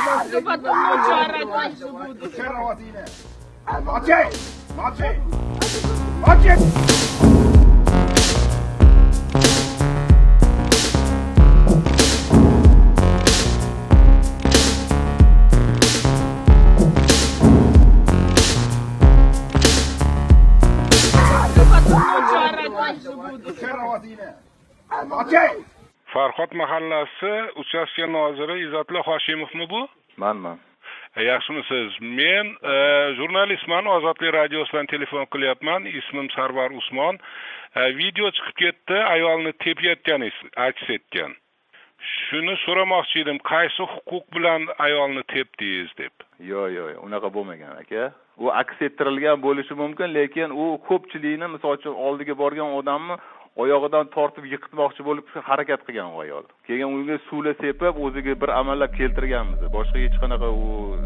Потом ночью орать также буду. Молчи! Молчи! Молчи! Потом ночью орать также буду. Молчи! Farhod mahallasi uchastka noziri Izzatlo Hoshimovmi bu? Manman. Yaxshimisiz? Men jurnalistman, Ozodlik radiosidan telefon qilyapman. Ismim Sarvar Usmon. Video chiqib ketdi, ayolni tepayotganingiz aks etgan. Shuni so'ramoqchi edim, qaysi huquq bilan ayolni tepdingiz deb. Yo'q, yo'q, yo'q, unaqa bo'lmagan aka. U aks ettirilgan bo'lishi mumkin, lekin u ko'pchilikni, misol uchun, oldiga borgan odamni oyog'idan tortib yiqitmoqchi bo'lib harakat qilgan u ayol. Keyin unga suvla sepib, o'ziga bir amallab keltirganmiz. Boshqa hech qanaqa u